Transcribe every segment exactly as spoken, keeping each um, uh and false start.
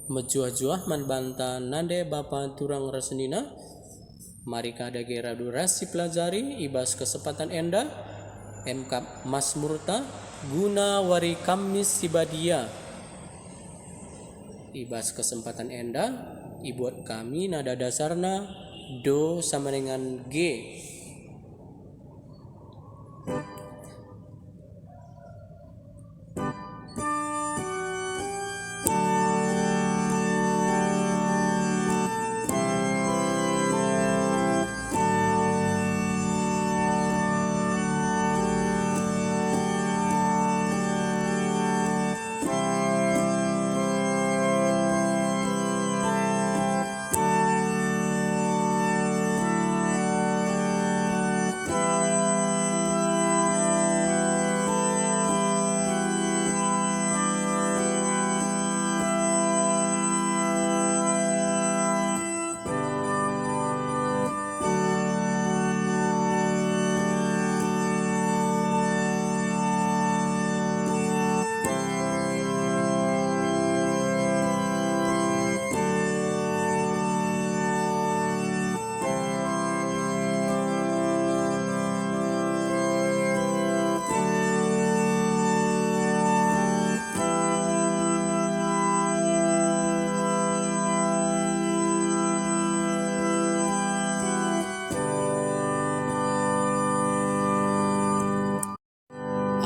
Mejuah-juah man banta nande bapa turang ras senina. Mari ka dage radu ras sipelajari i bas kesempatan enda, emkap Masmurta guna wari Kamis si badia. I bas kesempatan enda, ibuat kami nada dasarna do sama dengan G.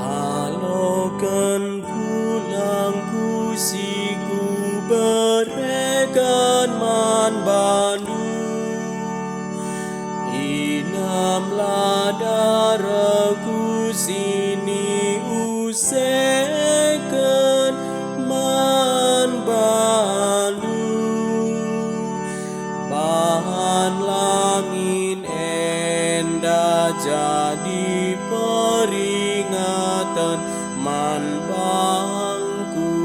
Aloken pulangku si kubereken man bandu, inemlah darehku si niuseken man bandu. Bahanlah min enda jadi peringaten man bangku.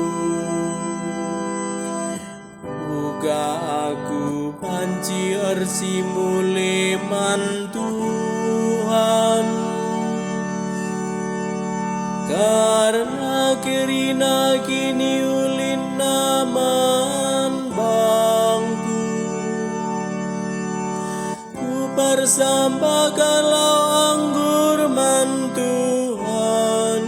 Uga aku banci ersimulih man Tuhan, kerna kerina kiniulinNa man bangku. Kupersembahken lau anggur man Tuhan.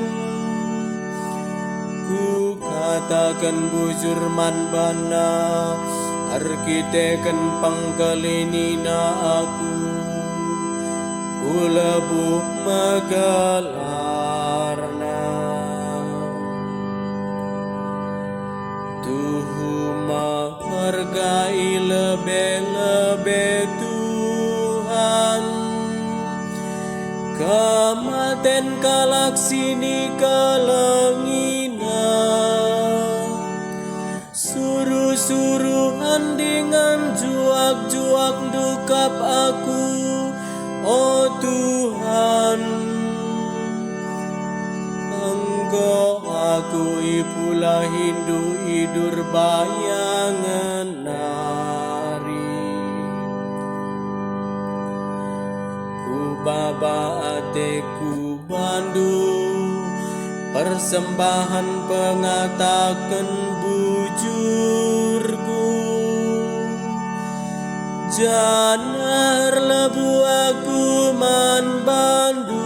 Kukataken bujur man baNa, erkiteken pengkelinina aku, kulebuh megelarNa. Tuhu me erga i lebe-lebe Tuhan, kematen kalak si nikelengiNa. Suruh-suruhen dingen juak-juak ndukap aku, o Tuhan. Enggo aku ipulahiNdu i durbayangen nari. Kubaba ateku bandu, persembahen pengataken bujurku, janah erlebuh aku man bandu.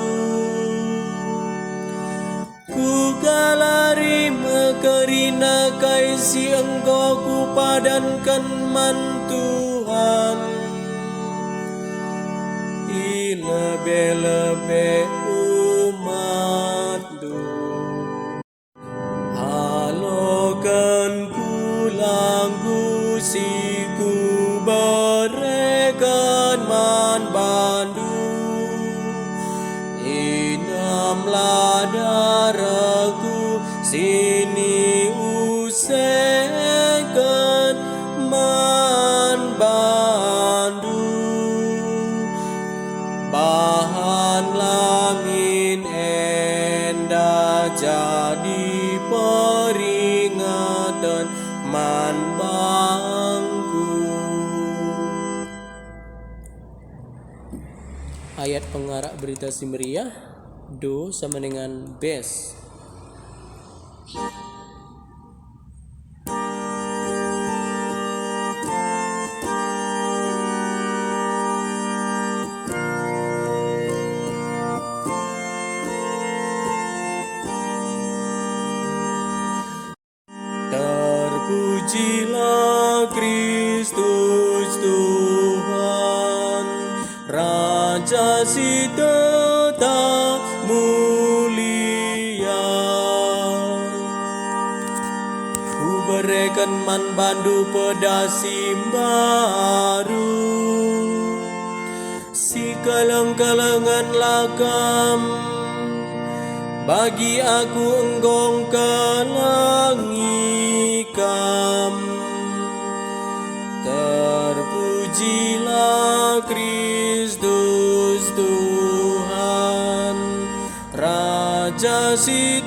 Kugalari me kerina kai si enggo kupadanken man Tuhan i lebe-lebe umatNdu. Aloken pulangku si kubereken man bandu, inemlah darehku si niuseken man bandu. Bahanlah min enda jadi peringaten man bangku. Ayat pengarah Berita Si Meriah, do sama dengan bes. Terpujilah Kristus Tuhan, Raja si tetap mulia. Kubereken man bandu pedas si mbaru, sikeleng-kelengenlah kam, bagi aku enggo ngkelengi kam. Terpujilah Kristus Tuhan, Raja si